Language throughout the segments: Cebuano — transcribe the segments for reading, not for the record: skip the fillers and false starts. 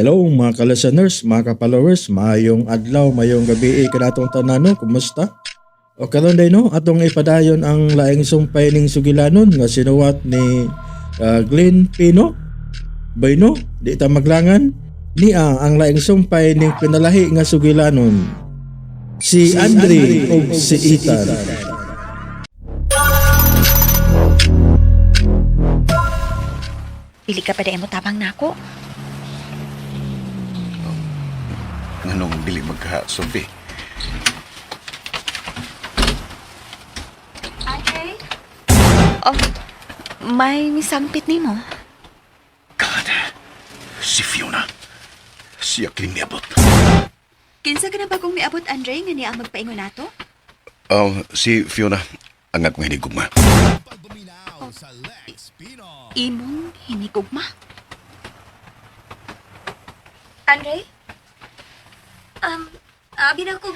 Hello mga ka-listeners, mga ka-followers, maayong adlaw, maayong gabi kanatong tanan no, kumusta? O karon day no, atong ipadayon ang laing sumpay ning sugilanon nga sinuwat ni Glenn Pino. Bayno, di ta maglangan, niya ang laing sumpay ning pinalahi nga sugilanon. Si Andre ug si Ethan. Dili ka pa mo tabang nako. Nganong dili magka-sulti? Okay. Oh, may misampit nimo. God, si Fiona. Siya kining niabot. Kinsa ka na bagong miabot, Andre, nga niya ang magpaingon nato? Oh, si Fiona, ang akong hinigugma. Imong hinigugma. Andre? Abi na ko,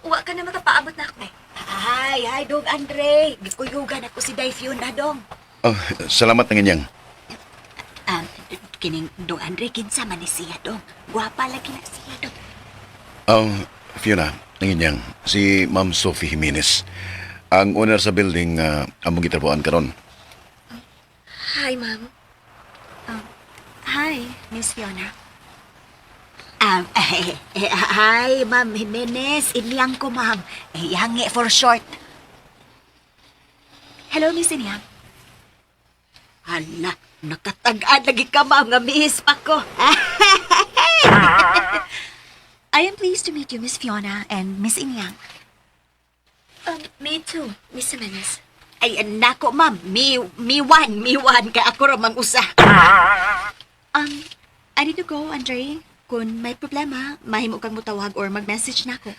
wa ka na makapaabot na ako. Hi, hi, dong Andre. Gikuyugan ako si Day Fiona, dong. Oh, salamat ng inyang. Kining dong Andre, kinsa man ni siya, dong. Gwapa lagi na siya, dong. Oh, Fiona, ng inyang. Si Ma'am Sophie Jimenez. Ang owner sa building among gitrabuan karon. Hi, ma'am. Hi, Miss Fiona. Hi, Ma'am Jimenez. Inyang ko, ma'am. Eh, Yangi for short. Hello, Miss Inyang. Hala, nakatag-an lagi ka, ma'am, nga miis pa ko. I am pleased to meet you, Miss Fiona and Miss Inyang. Me too, Miss Jimenez. Ay, nako, ma'am. Mi one. Kay ako ra mang usa. Um, I need to go, Andre. Kung may problema, mahimo kang mutawag or mag-message nako.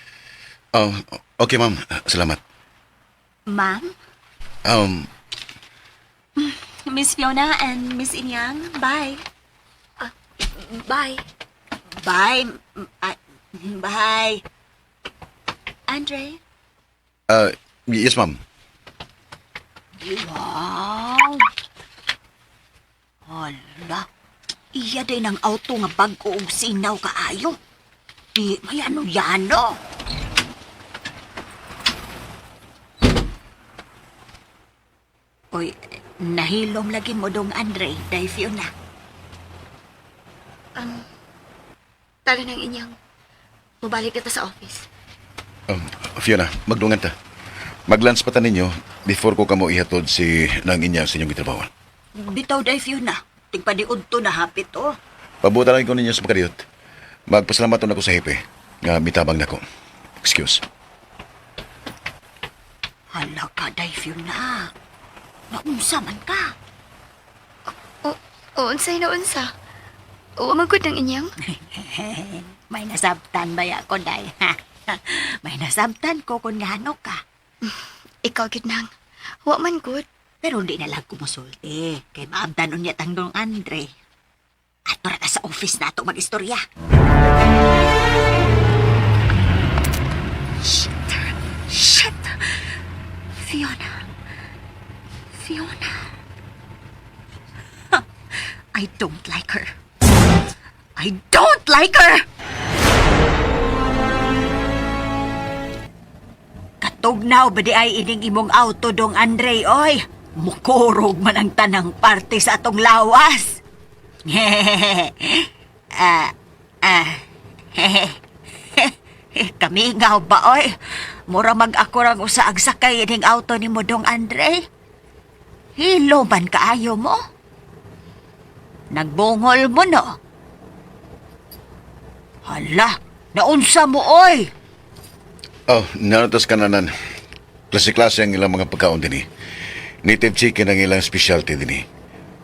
Oh, okay ma'am. Salamat. Ma'am, Miss Fiona and Miss Inyang, bye. Bye. Bye. Bye. Andre, yes ma'am. Wow! Hala, iya din ang auto nga bag-o og sinaw kaayo. Di, may ano yano. Uy, nahilom lagi mo dong Andre, dahil Fiona. Tara ng inyang. Mubalik na ta sa office. Fiona, magdungan ta. Mag-lunch pa ta ninyo before ko kamo ihatod si nang inyang sa inyong gitrabawan. Bitaw dahil Fiona, tigpadiud to na hapit oh. Pabuta lang ko ninyo sa makadiyot. Magpasalamat ako sa hepe nga mitabang nako. Excuse. Hala ka, dahil Fiona. Naunsa man ka. O, o, unsay na unsa? O, magod ng inyang? May nasabtan ba ako, day? May nasabtan ko kung ngano ka. Ikaw gid nang. Wa man good. Pero hindi na lang kumusulti. Kay maabdan unya tang dong Andre. Ato ra ka sa office na ato mag-istorya. Shit! Shit! Fiona. Fiona. I don't like her. I don't like her! Katugnaw ba di ay ining imong auto dong Andre, oy? Mukurog man ang tanang parte sa atong lawas. Ah, ah. Kami nga ba, oy? Mura mag ako rang usa ang sakay ining auto ni mo dong Andre. Hilo man kaayo mo. Nagbungol mo, no? Hala, naunsa mo, oy! Oh, nanotas kananan. Klase-klase ang ilang mga pagkaon dinhi. Native chicken ang ilang specialty dinhi.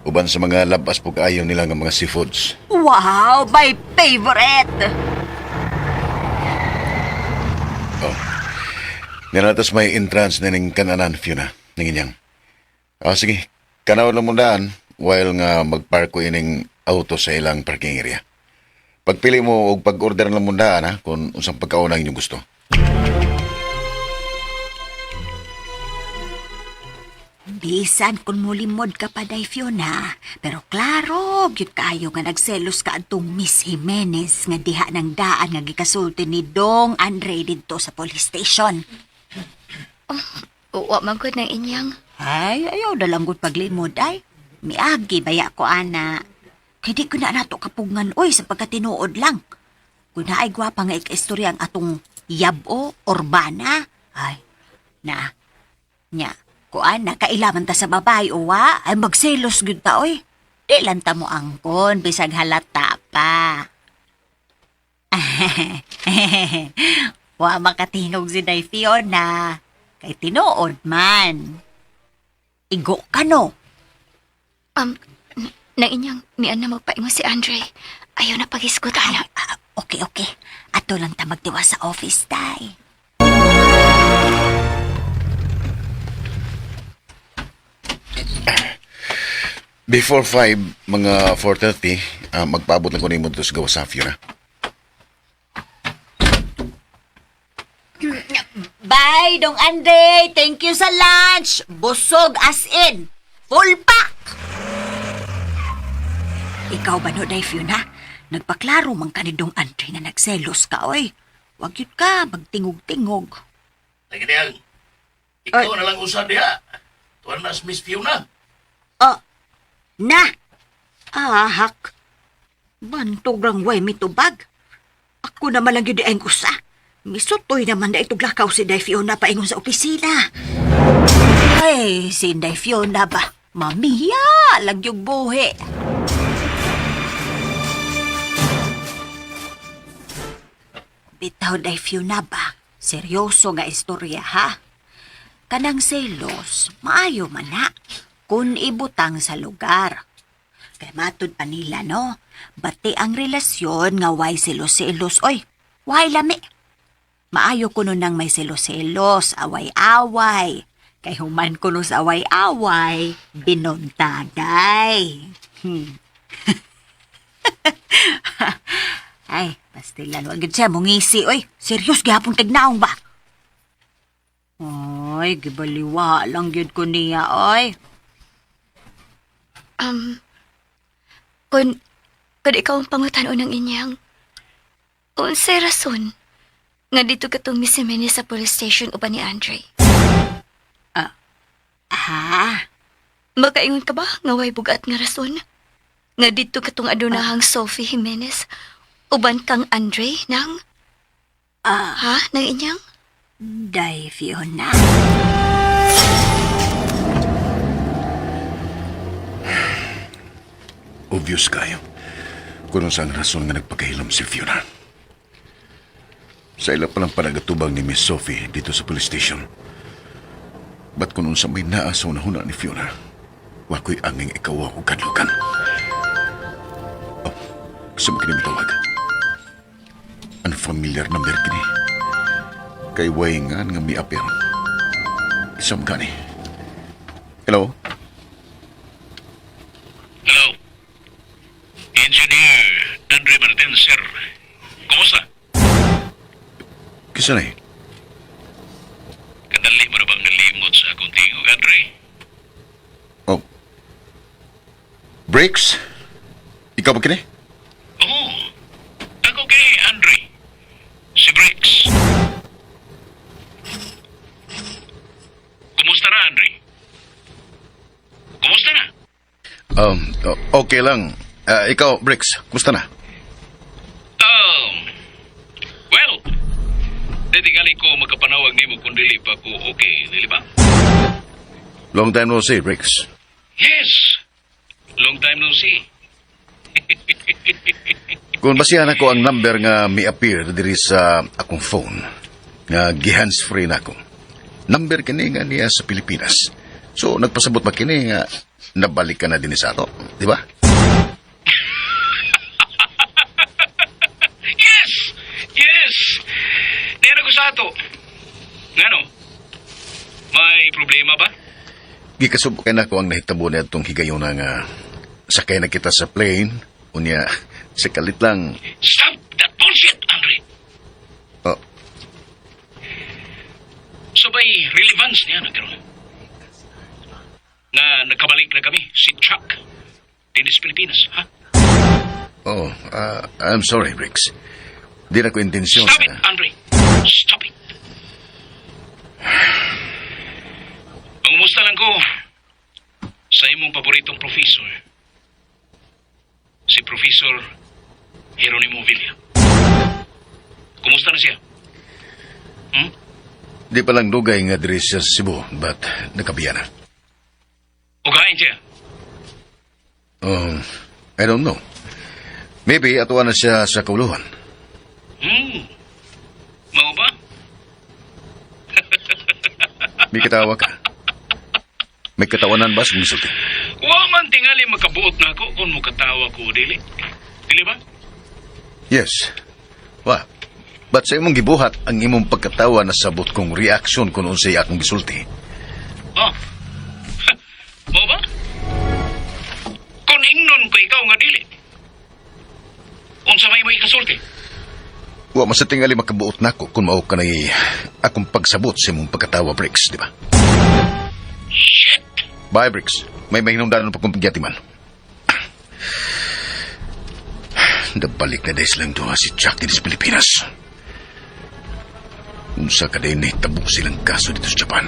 Uban sa mga labas po kaayo nila nga mga seafoods. Wow, my favorite! Oh. Nanatas may entrance na ning kananan, Fiona. Ning inyang. Ah, sige. Kanaw lang mo daan while nga magpark ko ining auto sa ilang parking area. Pagpili mo og pag-order lang mo daan ha, kung unsang pagkaon ang inyong gusto. Bisan kung mulimod ka pa, Day Fiona, pero klaro, gyud kaayo nga nagselos ka adtong Miss Jimenez nga diha ng daan nga gikasulti ni Dong Andre didto sa police station. Wa man gud nang inyang. Ay, ayaw na lang gud paglimod ay. Miagi baya ko ana. Kay di ko na nato kapugngan oy sa pagkatinuod lang. Kung naay gwapa nga ikaistorya ang atong yabo, urbana. Ay, na. Nya, kuan na kailaman ta sa babae o wa, ay magselos gyud ta oy. Di lang ta mo angkon bisag halata pa. Wa makatingog si Day Fiona. Kay tinuod man. Igo ka no. Nang inyang ni Ana magpaingon si Andre. Ayaw na paghisgot ana. Ah, okay, okay. Ato lang ta magtiwa sa office, tay. Before 5, mga 4:30, magpaabot lang ko nimo dito sa gawas sa Fiona. Bye, Dong Andre. Thank you sa lunch. Busog as in. Full pack. Ikaw ba no, Day Fiona? Nagpaklaro man ka ni Dong Andre nga nagselos ka, oy. Wag yun ka, magtingog-tingog. Naginayang, ikaw na lang usa diha. Tuwan na si Miss Fiona. Oh, na! Ahak. Bantog rang way mitubag. Ako naman lang yun ang usa. Misutoy naman na itong lakaw si Day Fiona paingon sa opisina. Ay, si Day Fiona ba? Mamiya, lagyog buhi. Bitaw Day Fiona ba? Seryoso nga istorya ha? Kanang selos, maayo man na kung ibutang sa lugar. Kay matud pa nila, no? Bati ang relasyon nga way selos-selos. Oy, way lami. Maayo kuno nang may selos-selos, away-away. Kay human kuno sa away-away, binuntagay. Ay, pastilan, wag gyud siya mungisi, oy. Serious gihapon kag naong ba? Oy, gibaliwa lang gyud ko niya, oy. Um, Kun ikaw ang pangutan-on ng inyang, unsay rason nga dito katong Miss Jimenez sa police station uban ni Andre? Ah, Makaingon ka ba nga way bugat nga rason? Nga dito katong adunahang Sophie Jimenez uban kang Andre nang ha nang inyang? Day Fiona. Obvious kayo. Kung saan rason nga nagpakahilom si Fiona. Sa ila palang panagatubang ni Miss Sophie dito sa police station. Ba't kung unsa may naa sa unahuna ni Fiona, wa ko'y anging ikaw o kadlukan. Oh, gusto mo kini mitawag? Unfamiliar number kini. Kay way nga nga mi-appear. Isang gani. Hello? Hello. Engineer Andre Martin, sir. Kumusta? Kisa na eh. Kadali mo na bang nalimot sa akong tingog, Andre? Oh. Breaks? Ikaw ba kini? Oo. Ako kay Andre. Si Briggs. Kumusta na, Andre? Kumusta na? Okay lang. Ah, ikaw, Briggs, kumusta na? Well, di ko makapanawag nimo kung dili pa ko okay, dili ba? Long time no see, Briggs. Yes! Long time no see. Kung basihan ako ang number nga mi-appear diri sa akong phone, nga gi-hands free na ako. Number kini nga niya sa Pilipinas. So, nagpasabot ba kini nga nabalik ka na din sa ato, di ba? Yes! Yes! Nera ko sa ato. Ngano? May problema ba? Gikasubukan ako ang nahitabo na itong higayon nga sakay na kita sa plane, unya sa kalit lang. Stop that bullshit, Andre! Oh, Sabay relevance niya nagkaroon. Nga nakabalik na kami, si Chuck. Dinhi sa Pilipinas, ha? Oh, I'm sorry, Briggs. Di na ko intensyon Stop it, sa. Andre. Stop it. Mangumusta lang ko sa imong paboritong professor. Si Professor Jeronimo Villa. Kumusta na siya? Hmm? Di pa lang dugay nga diri siya sa Cebu, but nakabiya na. Ugain siya. Oh, I don't know. Maybe atuan na siya sa kauluhan. Mao ba? May katawa ka. May katawanan ba sa misulti? Wa man tingali makabuot na ako kung mukatawa ko o dili. Dili ba? Yes. Wa. But sa imong gibuhat, ang imong pagkatawa na sabot kong reaksyon kung unsay akong gisulti. Oh. Mao ba? Kung ingnon ko ikaw nga dili. Unsa may mo ikasulti? Wa man sa tingali makabuot nako kung mao ka akong pagsabot sa imong pagkatawa, Briggs, di ba? Shit! Bye, Briggs. May mahinungdanon pa kong pagyatiman. Nabalik na des lang duha si Chuck dinhi sa Pilipinas. Unsa ka din nahitabo silang kaso dito sa Japan.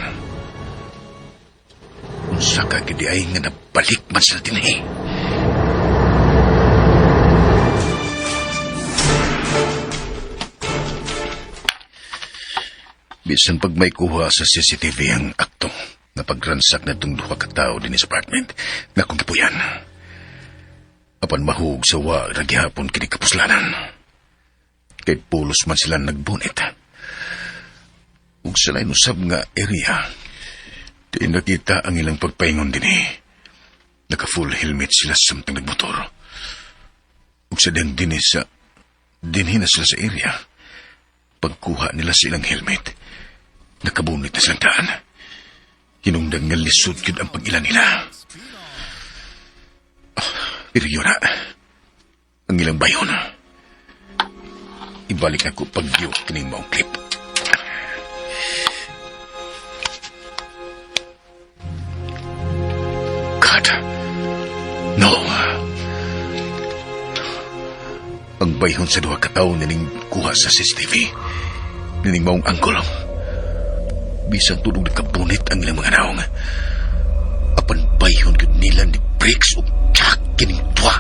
Unsa ka gidi ay nga nabalik man sila dinhi. Bisan pag may kuha sa CCTV ang akto na pagransak na itong duha ka tao dinhi sa apartment na kong gipuyan. Apan mahug sa wa ra gihapon kini kapuslanan. Kay pulos man sila nagbunit. Ug sa lain usab nga area, di nakita ang ilang pagpaingon dinhi. Naka full helmet sila samtang nagmotor. Ug sa diyang dinhi sa dinhi na sila sa area. Pagkuha nila sa ilang helmet, nakabunit na silang daan. Hinungdan nga lisod yun ang pag-ila nila. Oh, pero yun na. Ang ilang bayon. Ibalik ako pagyo kining maong clip. God. No. Ang bayhon sa duha ka tawo nining kuha sa CCTV. Nining maong anggulo. Bisan tunog nakabunit ang ilang mga naong. Apan bayhon gyud nila ni Briggs ug Chuck kining duha.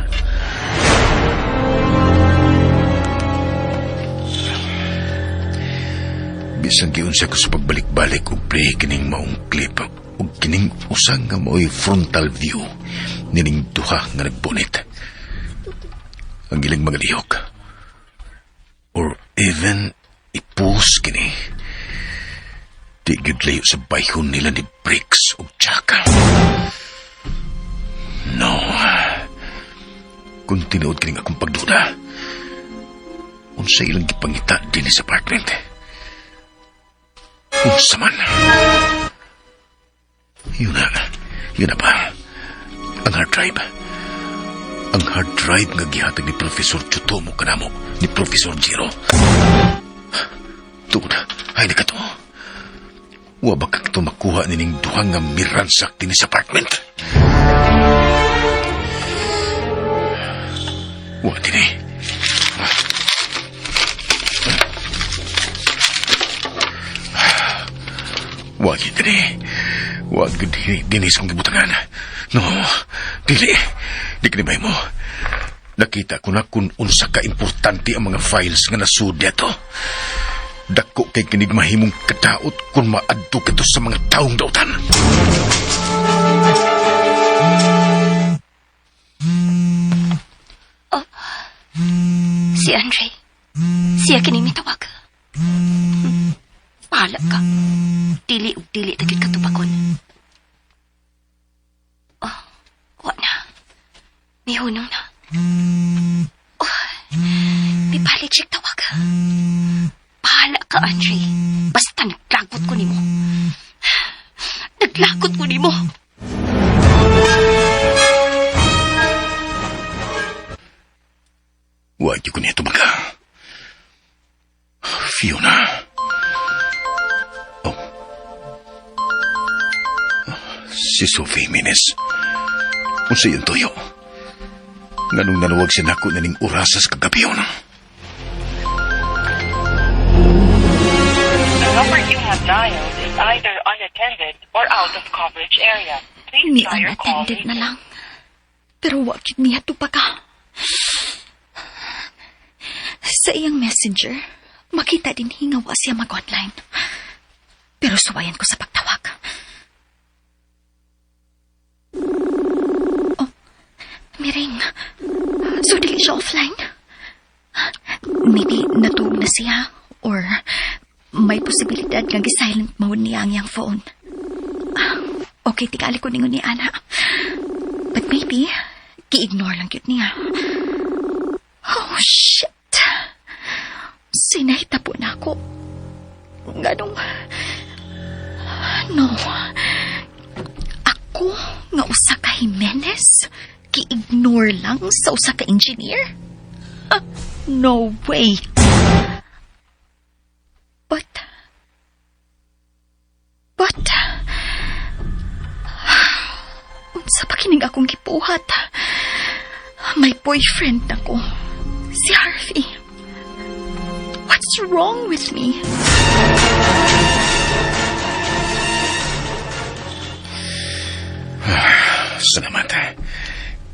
Bisan giunsa ko sa pagbalik-balik og play kining maong clip ug kining usa nga mao'y frontal view nining duha nga nagbunit. Ang ilang mga lihok. Or even ipus kini. Di gyud layo sa bayhon nila ni Briggs ug Chuck. No. Kung tinuod kining akong pagduda, unsa ilang gipangita dinhi sa apartment? Unsa man? Yun na. Yun na ba? Ang hard drive. Ang hard drive nga gihatag ni Professor Chutomo kanamo ni Professor Jiro. Tugod, ay na kato. Wa ba ka makuha nining duha nga miransak dinhi sa apartment? Wa dinhi. Wa gyud dinhi. Wa gyud dinhi dinhi sa akong gibutangan. No, dili. Di kini mo. Nakita ko na kung unsa ka importante ang mga files nga nasud dito. Dako kay kinig mahimong kadaot kung maadto kato sa mga taong dautan. Oh, si Andre. Siya kining mitawag. Bahala ka. Dili ug dili ta gyud katubakon. Oh, wa na. Mihunong na. Oh, mibalik siya tawag. Bahala ka, Andre. Basta naglagot ko nimo. Naglagot ko nimo. Wa gyud ko niya tubaga. Fiona. Oh. Si Sophie Jimenez. Unsa iyang tuyo? Nganong nanawag siya nako na ning orasas kagabion? The number you have dialed is either unattended or out of coverage area. Please Ni try your call unattended na later. lang. Pero wa gyud niya tupa ka. Sa iyang messenger, makita din nga wa siya mag-online. Pero suwayan ko sa pagtawag. Oh, miring. So dili siya offline? Maybe natulog na siya or may posibilidad nga gi-silent mode niya ang iyang phone. Okay, tigali ko ningon ni Ana. But maybe, gi-ignore lang gyud niya. Oh, shit! Sinahitabo na ako. Nganong... No. Ako nga usa ka Jimenez, gi-ignore lang sa usa ka engineer? Ah, no way. But... Unsa pa kining akong gibuhat? May boyfriend ako. Si Harvey. What's wrong with me? Salamat.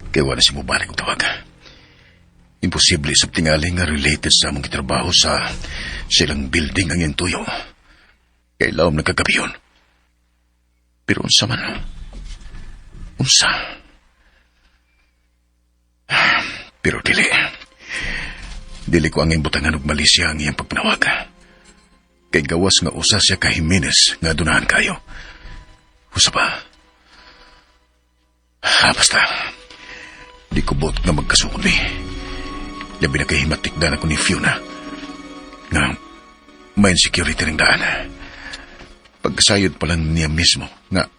Kay wala siya mobalik og tawag. Imposible sa tingali nga related sa among gitrabaho sa silang building ang iyang tuyo. Kay lawom nagkagabi yun. Pero unsa man? Unsa? Pero dili. Dili ko ang iyang butangan og malisya ang iyang pagpanawag. Kay gawas nga usa siya ka Jimenez nga dunahan kayo. Usa pa. Ah, basta. Di ko buot nga magkasukod ni. Labi na kay himatikdan ako ni Fiona. Nga may insecurity ng daan. Pagkasayod pa lang niya mismo nga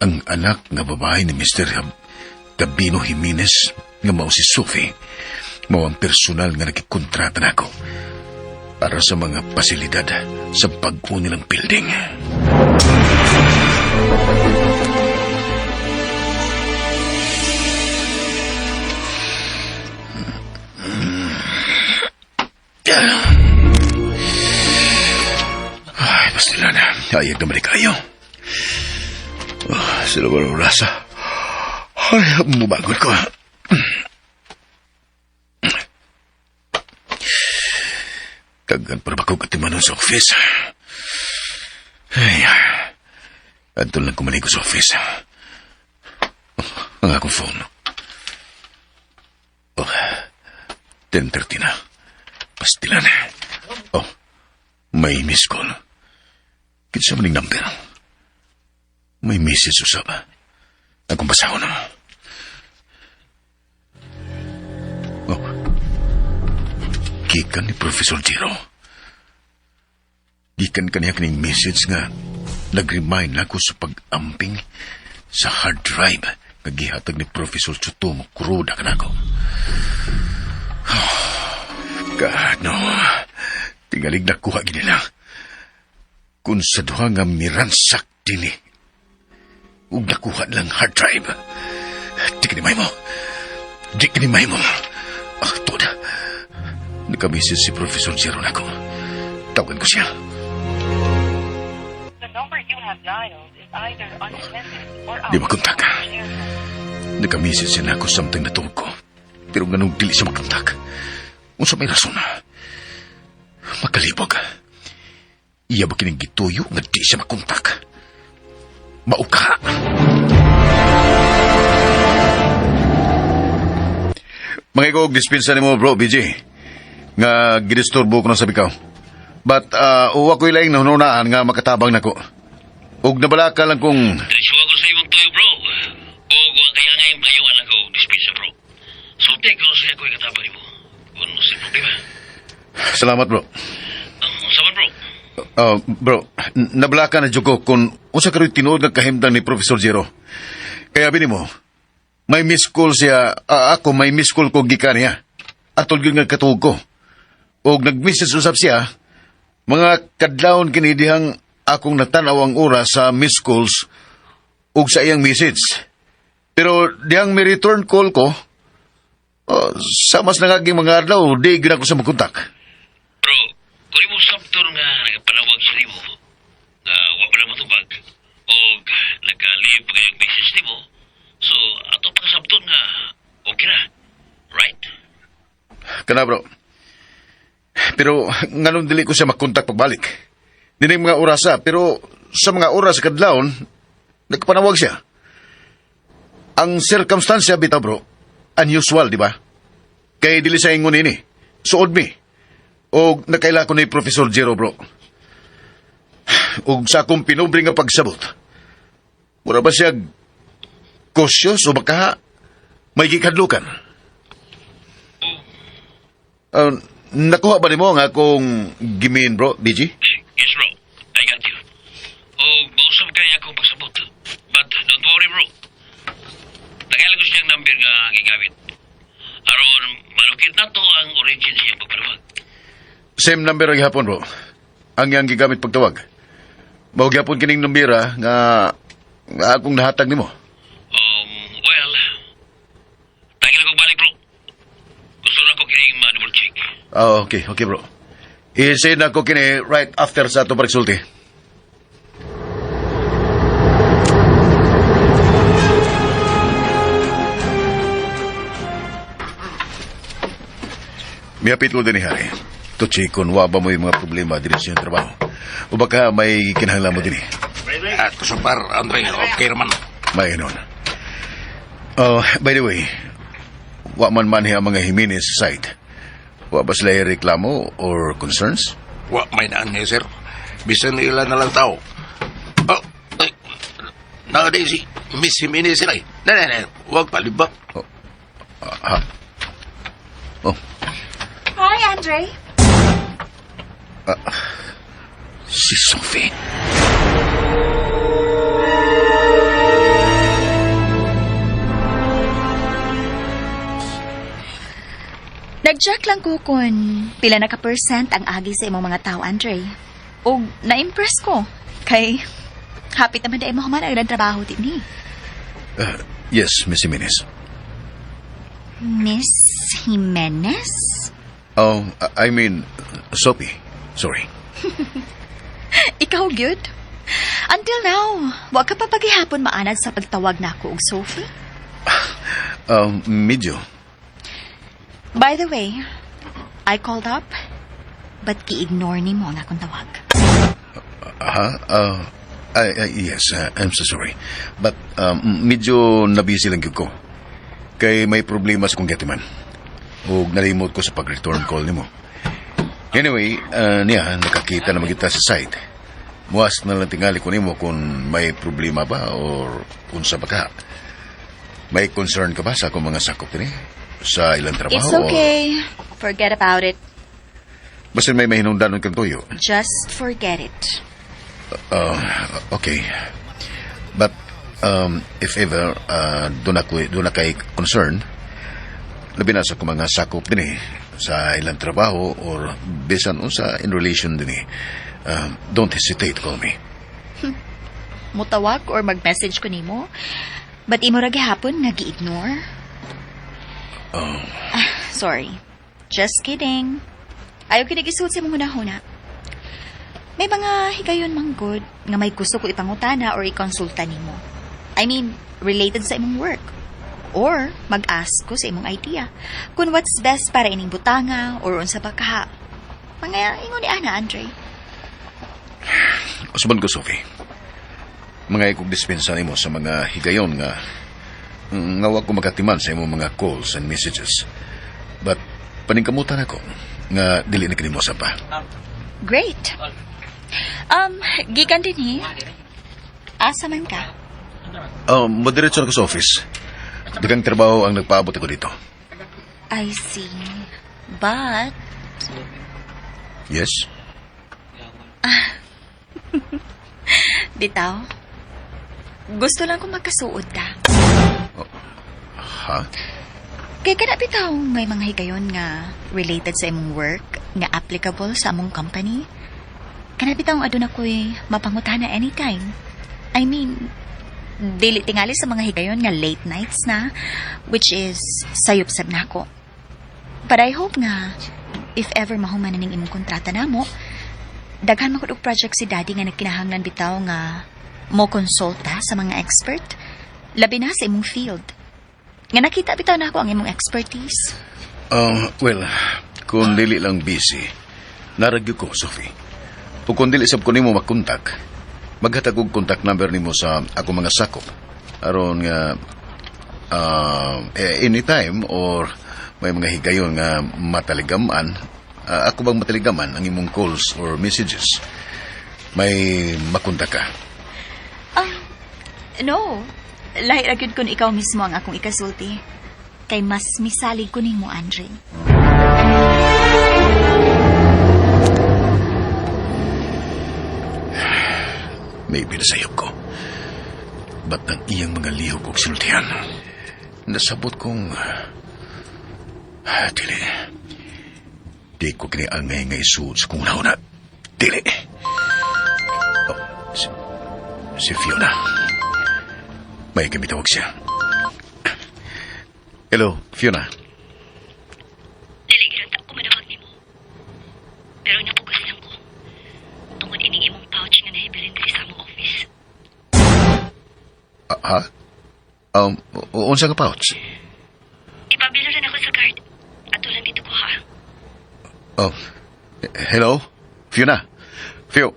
ang anak nga babae ni Mr. Gabino Jimenez nga mao si Sophie mao ang personal nga nakikontrata nako para sa mga pasilidad sa bag-o nilang building. Ay, basta na. Ayag naman kayo. Oh, sila ba rasa? Ay, mubagot ko. Tagan para ba ko katimanon sa office? Ay, adto lang kumaligo sa office. Ang akong phone. Oh, 10:30 na. Pastilan. Oh, may miss call. Kinsa man ning number? May message usab. Akong basahon na. Oh. Gikan ni Professor Jero. Gikan kaniya kining message nga nag-remind nako sa pag-amping sa hard drive nga gihatag ni Professor Tsutomu Kuroda kanako. Oh, God, no. Tingalig nakuha gini lang. Kung sa duha nga miransak dini, ug nakuha lang hard drive. Di ka ni mo. Di ka ni mo. Ah, tuod. Naka-message si Professor Jero nako. Tawagan ko siya. The number you have dialed is either unattended or out Di of makontak. coverage area. Naka-message siya nako samtang natuog ko. Pero nganong dili siya makontak. Unsa may rason? Makalibog. Iya ba kining gituyo nga di siya makontak? Mauka. Mga ikaw, dispensa nimo bro, BJ. Nga gidisturbo ko na sa bikaw. But, uwa ko'y laing nahununaan nga makatabang nako. Ug nabalaka lang kung Diretso ako sa imong tuyo, bro. O wa kaya nga yung playuan ako, dispensa, bro. Sulti ko sa ako'y katabang nimo. Kung sa problema. Salamat, bro. Ang unsa man, bro? Bro, nabalaka na jud ko kung unsa karoy tinuod nga kahimtang ni Professor Jero. Kaya bini mo, may miss call siya, ako may miss call ko gikan niya. Atol gyud nga katuog ko. Og nag-message usab siya, mga kadlawon kini dihang akong natanaw ang oras sa miss calls. Ug sa iyang message. Pero diyang may return call ko, oh, sa mas nangaging mga adlaw, di gyud ako sa makontak. Bro, kung imo sabton nga nagpanawag sa nimo, nga wa pa na matubag, o nagka-leave pa kayong message nimo, so ato pa sabton nga okay na. Right? Kana bro. Pero nganong dili ko siya makontak pagbalik. Dili mga orasa, pero sa mga oras sa kadlawon, nagpanawag siya. Ang sirkumstansya bitaw bro, unusual, di ba? Kay dili sa ingon ini. Suod mi. Og nakaila ko ni Professor Jero bro. Og sa akong pinubre nga pagsabot. Mura ba siya cautious o baka may gikadlukan? Nakuha ba nimo nga akong gimin bro, DG? Yes, bro. I got you. O mausap kaya akong pagsabot. But don't worry, bro. Nagalan ko siyang number nga gigamit. Aron malukit na to ang origin siyang pagpanawag. Same number ang gihapon bro. Ang iyang gigamit pagtawag. Mao gyapon kining numbera nga, nga akong nahatag nimo. Well, tagal ko balik, bro. Gusto na ko kining ma-double check. Ah, okay, okay bro. I-send ako kini right after sa ato pagsulti. Miyapit ko din ni Harry. Tutsi kung wa ba mo yung mga problema din sa iyong trabaho. O baka may kinahanglan mo din eh. At so far, Andre, okay naman. May ganon. Oh, by the way, wa man man ang mga Jimenez sa site. Wa ba sila reklamo or concerns? Wa may naan niya, sir. Bisan ila na lang tao. Oh, ay, nakaday si Miss Jimenez sila eh. Na, na, na, huwag palibak. Ah, ha? Oh, Hi, Andre. si Sophie. Nag-check lang ko kung pila na ka percent ang agi sa imong mga tao, Andre. Og na-impress ko. Kay, hapit naman dahil mahuman ang ilang trabaho din ni. Yes, Miss Jimenez. Miss Jimenez? Oh, I mean, Sophie. Sorry. Ikaw, good. Until now, wa ka pa paghihapon maanad sa pagtawag na ako og Sophie. Medyo. By the way, I called up, but gi-ignore ni mo ang akong tawag. Ha? Yes, I'm so sorry. But medyo nabisi lang gyud ko. Kay may problema sa kong gatiman. Ug nalimot ko sa pag-return call nimo. Anyway, niya, nakakita na kita sa site. Muas na lang tingali ko nimo kung may problema ba or unsa ba ka. May concern ka ba sa akong mga sakop dinhi? Sa ilang trabaho? It's okay. Forget about it. Or, basta may mahinungdanon kang tuyo. Just forget it. Okay. But if ever doon na kay concern, labi na sa akong mga sakop dinhi sa ilang trabaho or bisan unsa in relation dinhi, don't hesitate to call me. Mutawag or mag-message ko nimo, but imo ra gihapon nga gi-ignore. Ah, sorry. Just kidding. Ayaw kinigisuot sa imong hunahuna. May mga higayon mang good nga may gusto ko ipangutana or ikonsulta nimo. I mean, related sa imong work. Or mag-ask ko sa imong idea kung what's best para ining butanga or unsa ba ka. Mga ingon ni ana, Andre. Usaban ko, Sophie. Mga ikog dispensa nimo sa mga higayon nga nga wa ko makatiman sa imong mga calls and messages. But paningkamutan ako nga dili na kini mo pa. Great. Gikan din eh. Asa man ka? Modiretso na ko sa office. Daghang trabaho ang nagpaabot ako dito. I see. But, Yes? Bitaw, gusto lang ko magkasuod ta. Ha? Kay kana bitaw may mga higayon nga related sa imong work nga applicable sa among company. Kana bitaw aduna ko'y mapangutana anytime. I mean, Dili tingali sa mga higayon nga late nights na, which is sayop sab nako. But I hope nga, if ever mahuman na ning imong kontrata namo, daghan man og project si Daddy nga nagkinahanglan bitaw nga mo konsulta sa mga expert, labi na sa imong field. Nga nakita bitaw nako ang imong expertise. Well, kung dili lang busy, naragyo ko, Sophie. O kung dili sab ko nimo makontak, maghatag og contact number nimo sa ako mga sakop. Aron nga anytime or may mga higayon nga mataligaman, ako bang mataligaman ang imong calls or messages, may makontak ka. No. Lahi ra gyud kun ikaw mismo ang akong ikasulti. Kay mas misalig ko nimo, Andre. Maybe nasayop ko. Ba't ang iyang mga lihok og sinultihan? Nasabot kong, dili. Di ko kiniangay nga isuod sa kong una. Dili. Oh, si Fiona. May gamitawag siya. Hello, Fiona. Dili gyud ako manawag nimo. Pero napugas lang ko. Tungod ining imong pouch nga nahibilin diri sa among office. Ah, ha? Unsa nga pouch? Ipabilo rin ako sa guard. Ato lang dito ko ha. Oh, hello? Fiona? Fio?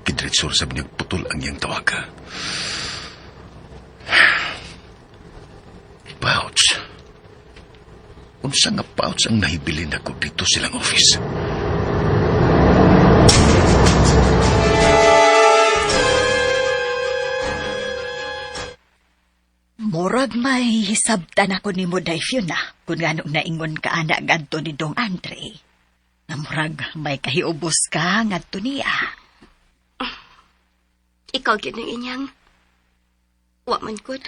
Kidretsor sa niyang putol ang iyang tawag. Pouch. Unsa nga pouch ang nahibilin ako dito silang office? Murag may hisabtan ako nimo day Fiona kung nganong naingon ka ana ngadto ni Dong Andre. Na murag may kahiubos ka ngadto niya. Ikaw gyud nang inyang. Wa man gud.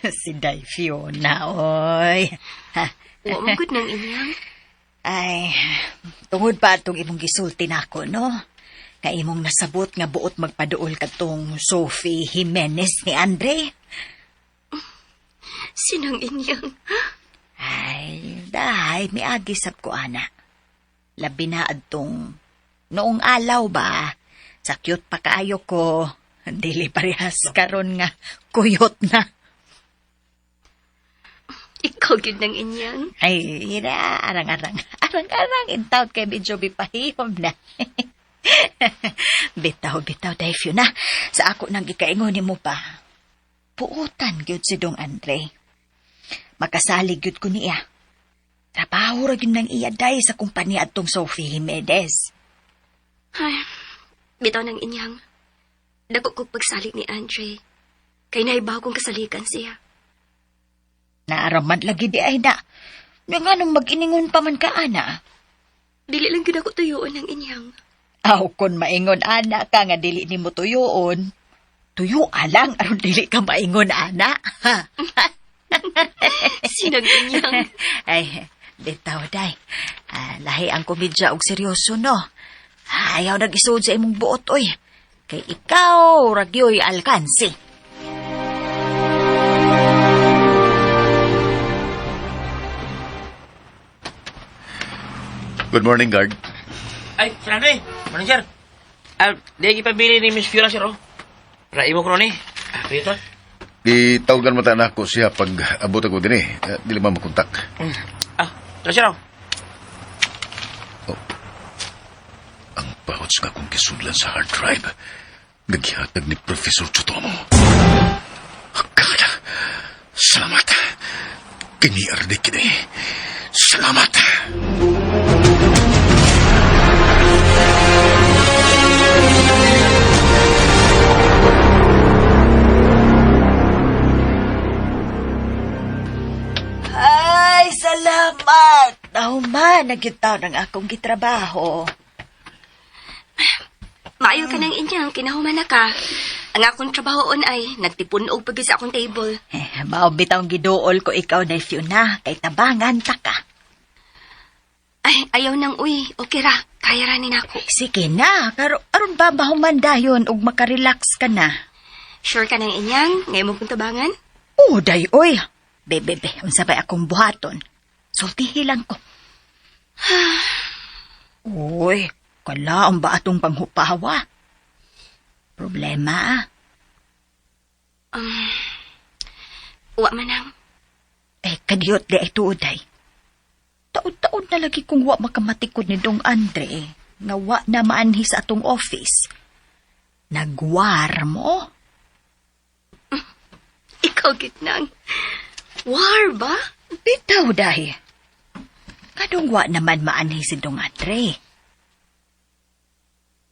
Si Day Fiona, oy. Ha, Wa man gud nang inyang. Ay, tungod pa atong imong gisulti nako, no? Nga imong nasabot nga buot magpaduol kadtong Sophie Jimenez ni Andre. Sinang inyang? Ay, dahay, miagi sab ko, ana. Labi na adtong noong alaw ba, sa cute pa kaayo ko, dili parehas karon nga kuyot na. Ikaw gyud nang inyang. Ay, ira, arang-arang, arang-arang, intawd kay medyo bipahihom na. Bitaw, bitaw, dahil na. Sa ako nang gikaingon nimo pa. Puutan gyud si Dong Andre. Makasalig gyud ko niya. Trabaho ra gyud nang iya day sa kumpanya atong Sophie Jimenez. Ay, bitaw nang inyang. Dako kog pagsalig ni Andre. Kay naibaw kong kasaligan siya. Naaraman lagi di ay na. Nga nganong mag-iningon pa man ka, ana. Dili lang gyud ako tuyoon ng inyang. Aw, kon maingon ana ka nga dili nimo tuyoon. Tuyo alang aron dili ka maingon ana. Sinang inyang? Ay, bitaw day. Ah, lahi ang komedya og seryoso no. Ayaw nag-isuod sa imong buot oy. Kay ikaw ragyoy alkansi. Good morning, guard. Ay, Sir Andre, morning sir. Ah, di ipabili ni Miss Fiona sir, oh. Para imo ko ni. Ah, pito. Di tawagan mo ta na ako siya pag abot ako din eh. Dili man makontak. Ah, tara sir, oh. Oh. Ang pouch nga akong kisudlan sa hard drive. Naghihatag ni Professor Chutomo. God, salamat. Kiniardi kini. Salamat. Ay, salamat. Nahuman, nagyutaw ng akong gitrabaho. Maayo ka ng inyang, kinahuman na ka. Ang akong trabahoon ay nagtipon og pagid sa akong table. Eh, mao bitawng giduol ko ikaw na Fiona, kay tabangan ta ka. Ay, ayaw nang uy. Okay ra. Kaya ra ni nako. Sige na, karo aron ba mahuman dayon ug makarelax ka na. Sure ka nang inyang, nga imong kong tabangan? Oh, day oy. Be, be, be, unsa bay akong buhaton? Sultihi lang ko. Uy, kalaom ba atong panghupawa? Problema ah. Wa man ang. Eh, kadiyot di ay tuod ay. Taod-taod na lagi kung wa makamatikod ni Dong Andre, nga wa na maanhi sa atong office. Nagwar mo? Ikaw gitnang. War ba? Bitaw dahi. Kadong wa naman maanhi si Dong Andre.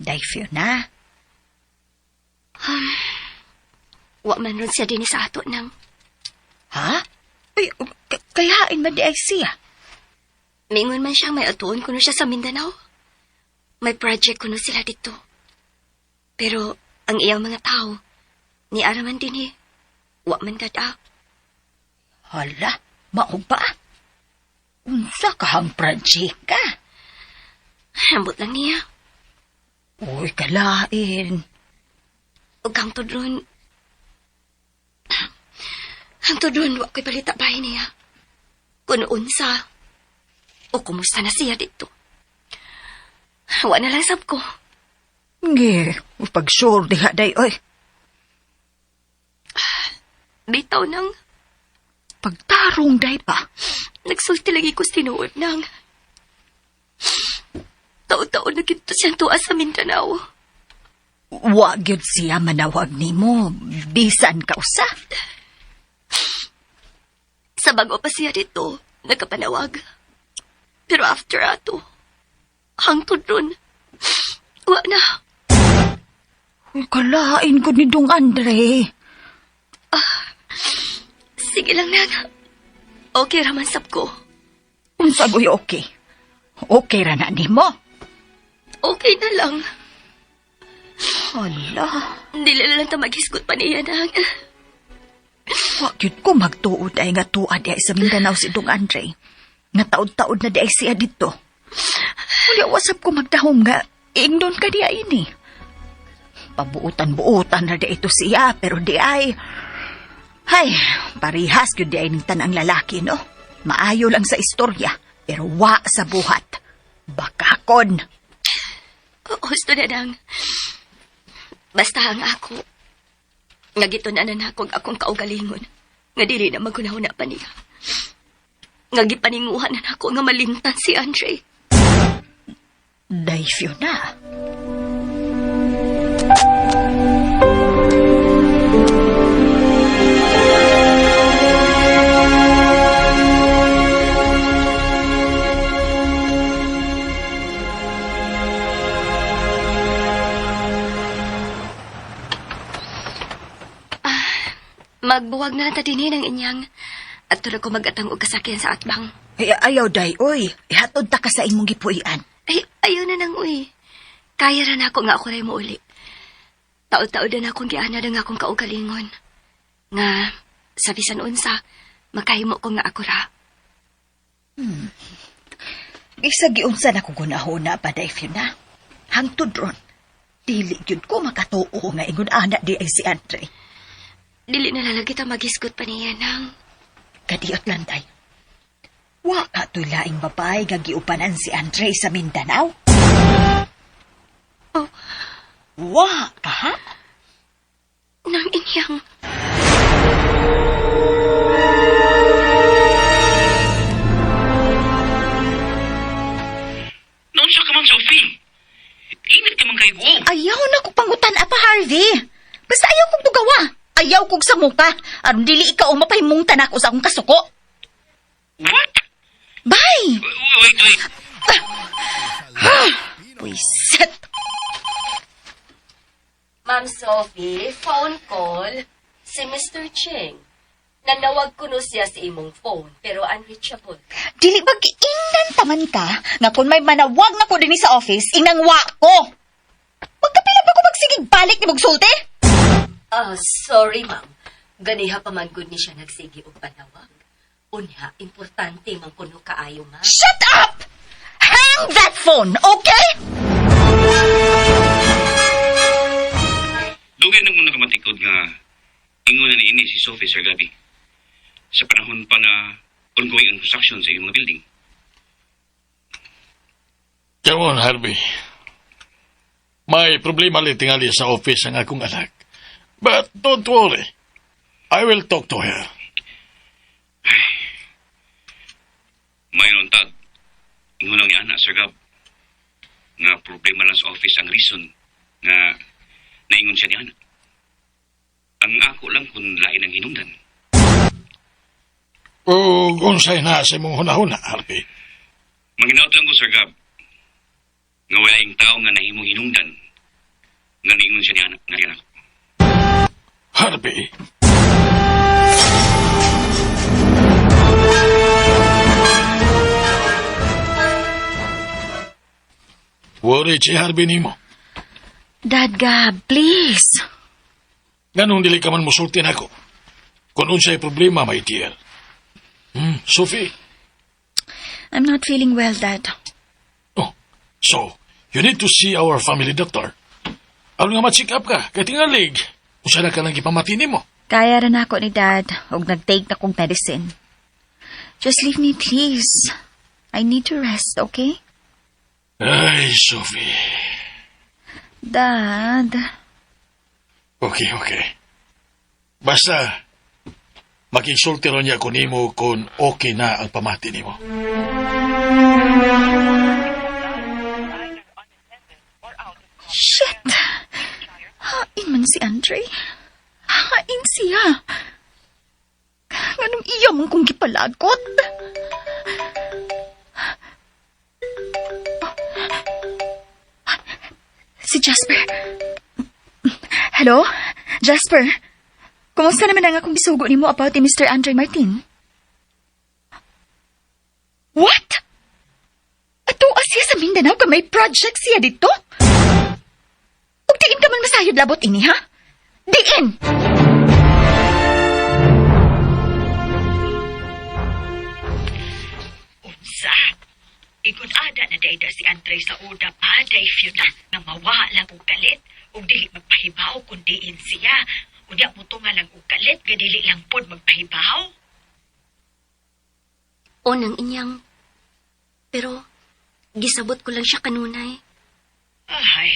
Day Fiona, Wa man ron siya dinhi sa ato nang. ha? Uy, kayain man di ay siya. Mingon man siya may atuon kuno siya sa Mindanao. May project kuno sila dito. Pero ang iyang mga tao, ni araman din eh. Wa man dada. Hala, mao ba? Unsa ka hang project ka? Ambot lang niya. Uy, kalain. Ug hangtod ron. Hangtod ron, wa ko'y balita bahay niya. Kung unsa, o kumusta na siya dito. Wa na lang sab ko. Nge, pag-sure diha day, oy. Bitaw nang, Pagtarong day pa. nagsulti lagi ko tinuod nang. Taon-taon na gito siyang tuwa sa Mindanao. Wa gyud siya manawag nimo, bisan ka usa. Sa bago pa siya dito, nagkapanawag. Pero after ato, hangtod ron, wa na. Uy, kalain ko ni Dong Andre. Sige lang, nang. Okay raman sab ko. Unsa goy okay? Okay ra na nimo. Okay na lang. Hala, Dili na lang ta maghisgot pa niya, nang. wa gyud ko magtuod ay nga tuad ay sa Mindanao si Dong Andre. Nga taod-taod na di ay siya dito. Wala wasap ko magdahom nga ingnon ka di ay ini. Pabuutan-buutan na di ito siya pero di ay. Hay, parihas gyud di ay ning tanang lalaki no. Maayo lang sa istorya pero wa sa buhat. Bakakon. Husto na nang. Basta ang ako. Nga gitun-anan ako ang akong kaugalingon. Nga dili na magunahuna pa niya. Nga gipaninguhan na nako nga malimtan si Andre. Day Fiona. Magbuwag na ta dinhi ng inyang. At tulog ko magatang og kasakyan sa atbang. Ay, ayaw day, oy. Ihatod ta ka sa imong gipuy-an. Ay, ayaw na nang uy. Kaya ra nako nga ako ray mo uli. Taod-taod na akong gianad ang akong kaugalingon. Nga, sa bisan unsa, makahimo ko nga ako ra. Isa giunsa na kong gunahuna pa day Fiona. Hangtod ron. Dili gyud ko makatuo nga ingon ana di ay si Andre. Dili na lang kita maghisgot pa niya nang. Kadiot lang day. Wa ka to'y laing babae nga giupanan si Andre sa Mindanao. Oh. Wa ka ha? Nang inyang. Noon sa ka man, Sophie. Init ka man kay ko. Ayaw na ko pangutan apa Harvey. Basta ayaw kong tugawa. Ayaw kong samuka. Aron dili ikaw mapahimungtan ako sa akong kasuko. What? Bye! Wait, wait. Pwisit! Ma'am Sophie, phone call. Si Mr. Cheng. Nanawag kuno siya sa imong phone, pero unreachable. Dili ba giingnan taman ka nga kung may manawag na ko dinhi sa office, inang wa ko. Magkapila pa ko magsigig balik ni magsulti? Ah, sorry ma'am. Ganiha pa man gud ni siya nagsige og panawag. Unya, importante man kuno kaayo ma'am. Shut up! Hang Hang that phone, okay? Dugay na muna kamatikod nga ingon na niini si Sophie, Sir Gabi. Sa panahon pa na ongoing ang construction sa iyong mga building. Come on, Harvey. May problema lang tingali sa office ang akong anak. But don't worry. I will talk to her. Mayroon tag ingon lang niya na, Sir Gab, nga problema lang sa office ang reason nga naingon siya niya. Ang ako lang kung lain ang hinungdan. O unsay na sa imong hunahuna, Harvey. Manginaot lang ko, Sir Gab, nga wala yung tao nga nahimong hinungdan nga naingon siya niya nga riyan ako. Harvey. Worry si Harvey nimo. Dad Gab, please. Ganun dili ka man musulti nako. Kung unsay problema, my dear. Sophie. I'm not feeling well, Dad. Oh, so, you need to see our family doctor. Aron nga ma-check up ka, kay tingalig. Usa na ka lang gipamati nimo. Kaya ra nako ni Dad og nag-take na kong medicine. Just leave me, please. I need to rest, okay? Ay, Sophie. Dad. Okay, okay. Basta, makinsulti ron niya ko nimo kung okay na ang pamati nimo. Shit! Hain man si Andre. Hain siya. Nganong iya man kong gipalagot? Si Jasper. Hello? Jasper? Kumusta naman ang akong gisugo nimo about ni Mr. Andre Martin? What? Ato siya sa Mindanao ka may project siya dito? Ug diin ka man masayod labot ini, ha? Diin! Unsa? Igon ada na dayda si Andre sa uda pa, day Fiona, nga mawa lang og kalit, ug dili magpahibaw kun diin siya. Unya mo nga lang og kalit, nga dili lang pod magpahibaw. O nang inyang. Pero, gisabot ko lang siya kanunay. Ay,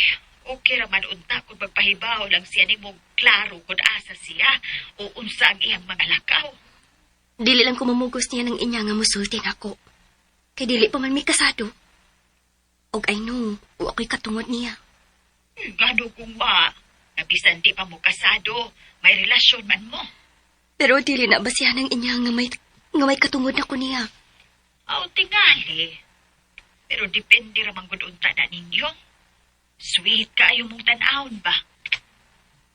okay ra man unta kung magpahibaw lang siya nimo klaro kung asa siya o unsa ang iyang mga lakaw. Dili lang kumamugos niya ng inya nga musulti nako. Kay dili pa man mi kasado. Og I know, wa ako'y katungod niya. Gano kung ba, nabisan di pa mo kasado, may relasyon man mo. Pero dili na ba siya ng inya nga may katungod nako niya. Aw, tingali. Pero depende ra man gud unta na ninyo. Sweet kaayo mong tan-awon ba?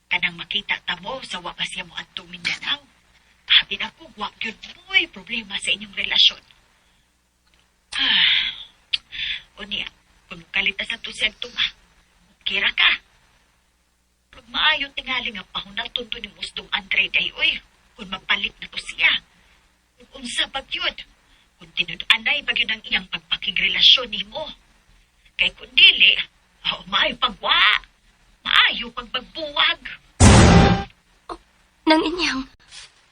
Kanang makita ta mo sa wa pa siya mo adtong Mindanao. Abi na ko, wa gyud mo'y problema sa inyong relasyon. Ah, unya, kung kalita sa to siyang tunga, kira ka. Pag maayo tingali nga pahunaton to ni Musdong Andre day, uy, kung mapalit na to siya. Kung unsa ba gyud, kung tinud-anay ba gyud ang iyang pagpakigrelasyon nimo. Kay kung dili, oh, maayo pagwa, maayo pagpagbuwag. Nang inyang,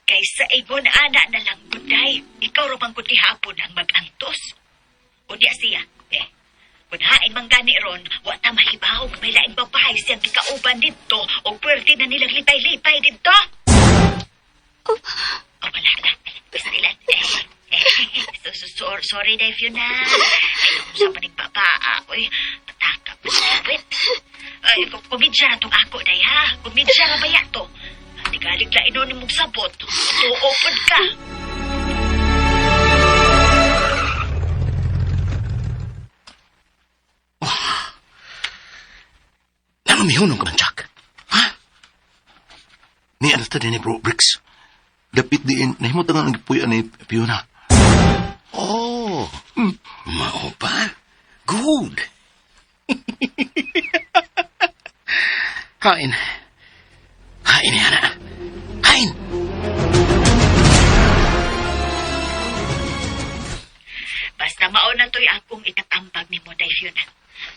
Kay sa ingon ana na lang guday, ikaw ra bang gud gihapon ang mag-antos. Unya siya, eh, kung hain man gani ron, wa ta mahibaw may laing babae siyang gikauban didto o pwerte na nilang lipay-lipay didto. Oh. Oh, wala na. Basta nila. Eh, eh, so, so, so, sorry, Dave, yun na. Ay, sa panigpapaa, uy, pataka pa sa wit. Ay, kumidya na tong ako, day, ha? Kumidya na ba to? Tigalig la inon mong sabot. Tuopod ka. Ano mihunong ka man, Jack? Ha? Ni ano ta din ni Bro Bricks? Dapit diin, nahimot ang gipuy-an ni Fiona. Oh, mao pa? Good. Kain. Kain yan, ah. Kain! Basta mao na to'y akong ikatambag ni mo. day, Fiona.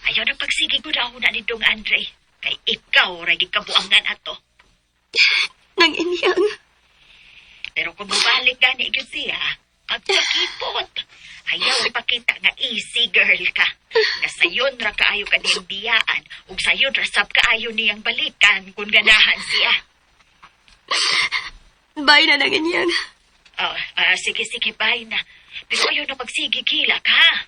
Ayaw na pagsige ko na ni Dong Andre. Kay ikaw ra gikabuangan ato. Nang inyang. Pero kung mabalik gani gyud siya, pagpakipot. Ayaw ipakita nga easy girl ka. Nga sayon ra kaayo ka niyang biyaan ug sayon ra sab kaayo niyang balikan kung ganahan siya. Bye na nang inyang. Oh, sige, sige, bye na. Pero ayaw na pagsige gilak, ha?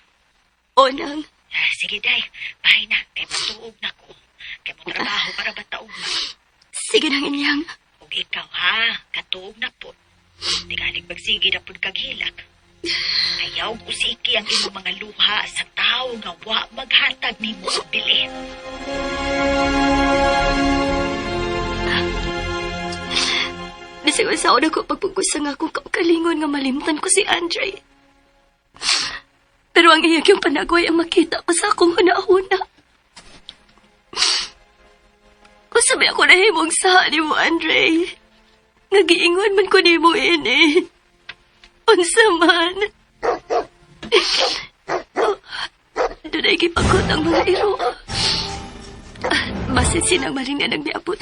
O nang. Ah, sige, day. Bye na. Kay matuog na ko. Kay mo trabaho para bataog na. Sige nang inyang. Ug ikaw, ha? Katuog na po. Tingalig magsige na pud kag hilak. Ayaw usiki ang imong mga luha sa tao nga wa maghatag nimo og bilin. Bisag unsaon ako pagpugos nga akong kaugalingon nga malimtan ko si Andre. Pero ang iyang yung panagway ang makita ko sa akong hunahuna. Kung sabi ako nahimong sa ni mo, Andre. Nagiingon man ko nimo ini. Unsa man. Oh, doon ay gipagkot ang mga iro. Basin sinang maring na nagmiabot.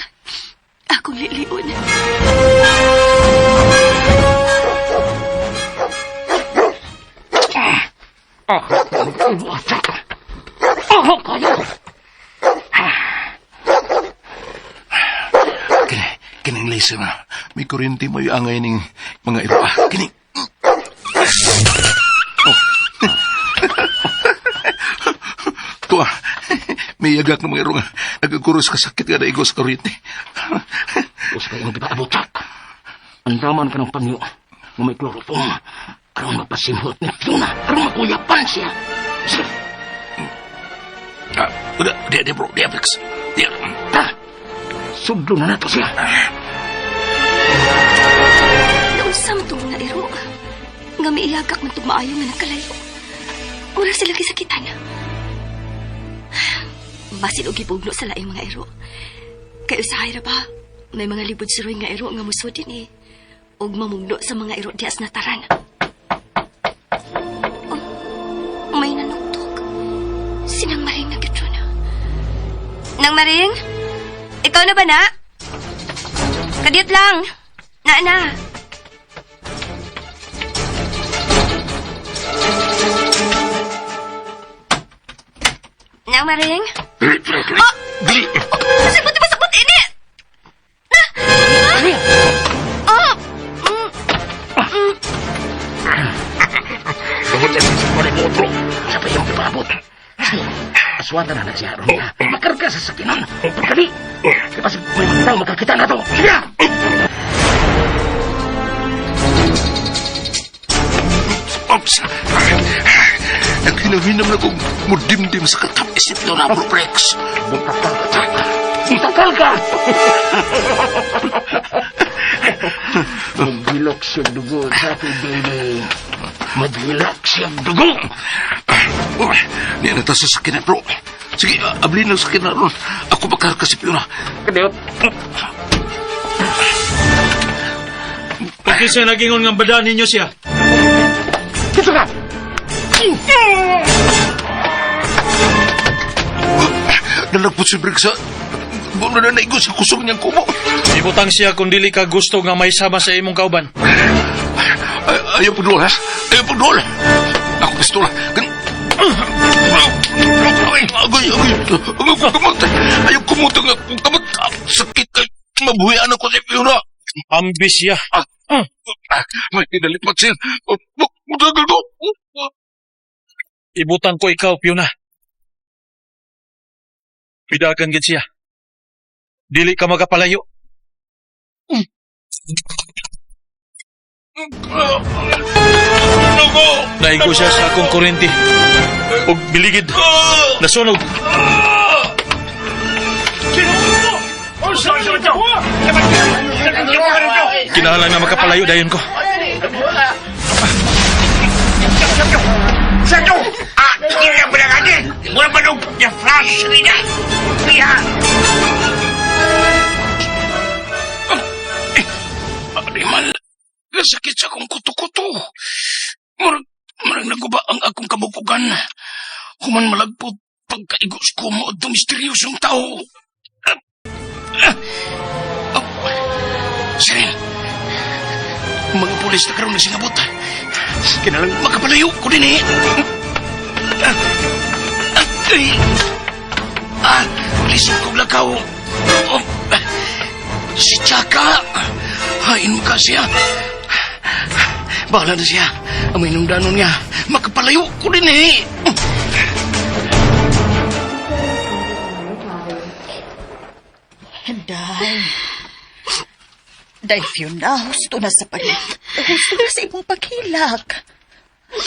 Akong liliun. Kini, kining laser na. May kuryente mo yung angay ning mga iro. Ah, kini. Oh. Tuwa, may yagak ng mga iro nga. Nagkuros ka sakit nga naigo sa kuryente. Usa kay imong gipaabot, Jack. Andaman ka ng panyo nga may chloroform. Aron mapasimhot ni Fiona. Aron makuyapan siya. Sige, Ah, di, di, bro, di, Alex. Di, ta. Sudlo na nato siya. Nausam itong mga iro. Nga miiyagak man itong maayo nga nagkalayo. Mura sila kisakitan. Basin og gibugno sa laing mga iro. Kay usahay ra ba, may mga libod suroy nga iro nga musod din eh. Og mamugno sa mga iro dias nataran. Oh, may nanuktok. Sinang Maring na gyud na. Nang Maring? Ikaw na ba na? Kadiyot lang. Na na. Nang Maring? Dili, dili, dili. Dili. Pasabot, pasabot, ini! Oh! Tungod sa sisip mo otro. Sa pa iyong gipaabot. Sige, aswatan na na siya. Aron na. Makarga sa sakinan. Pagkali. Kaya basig may mga tao makakita na to. Sige na! Oops. Naghinam-hinam na kong mudimdim sa katap-isip na na, bro, Rex. Butakal ka, Jack. Butakal ka! Magbilok siya dugo, Jackie baby. Magbilok siya dugo! Oh, niya na ta sa sakinan, bro. Sige, ablin na sa sakinan ron. Ako makarga si Fiona. Kadiyot. Kung kinsa nagingon nga badan ninyo siya. Dito ka! Nalagpot si Briggs sa... Wala na naigo sa kusog niyang kumo. Ibutang siya kung dili ka gusto nga may sama sa imong kauban. Ay, ayaw po doon, ha? Ayaw po doon. Ako pistola. Gan... Ay, agoy, agoy. Agoy, kumot. Ayaw kumutang akong kamot. Ah, sakit kay mabuhian ako si Fiona. Ambis siya. Ah, ah, may kinalipat siya. Mutagal ko. Ibutang ko ikaw, Fiona. Pidagan gid siya. Dili ka magapalayo. Naku! Naigo siya sa akong kuryente. Og biligid. Nasunog. Kinahanglan nga makapalayo dayon ko. Animal, nasakit sa akong kuto-kuto. Murag, murag naguba ang akong kabukugan. Human malagpot pagkaigos ko mo at misteryosong tao. Ah, ah, oh, Cyril, mga pulis na karon nagsingabot. Kinalang makapalayo ko din eh. Ah, ah, ay. Ah, lisod kong lakaw. Oh, ah, si Chaka. Hain mo ka siya. Bahala na siya. Ang minumdanon niya. Makapalayo ko din eh. Day. Day, Fiona, husto na sa pag... Husto na sa imong paghilak.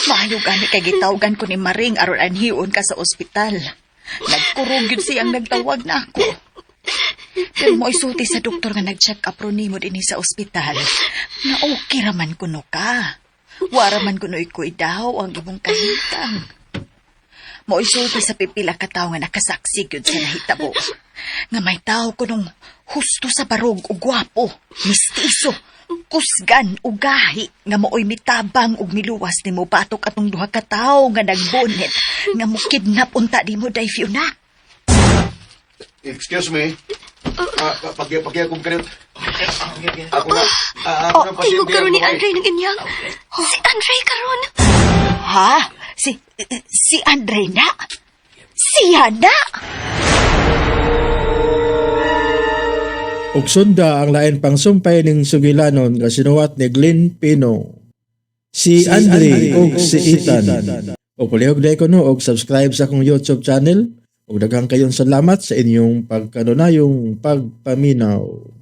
Maayo gani kay gitawgan ko ni Maring aron anhion ka sa ospital. Nagkurog yun siyang nagtawag na ako. Pero mo isulti sa doktor nga nag-check up ro nimo dinhi sa ospital. Na okay ra man kuno ka. Wara man kuno ikoy daw ang imong kahimtang. Mo isulti sa pipila ka tawo nga nakasaksi gyud sa nahitabo. Nga may tawo kunong husto sa barog ug gwapo, mistiso, kusgan ug gahi nga mooy mitabang ug miluwas nimo batok atong duha ka tawo nga nagbonet nga mokidnap unta nimo day Fiona. Excuse me. Ah, pag pag akong kanit. Ako na. Ah, ako Oh, na tingog pasyente karon ang ni babae. Andre ng inyang. Si Andre karon. Ha? Si Andre na? Siya na? Ug sunda ang lain pang sumpay ning sugilanon nga sinuwat ni Glenn Pino. Si Andre ug si Ethan. Ug palihog ko no og subscribe sa akong YouTube channel. Ug daghang kayong salamat sa inyong pagkanunayong pagpaminaw.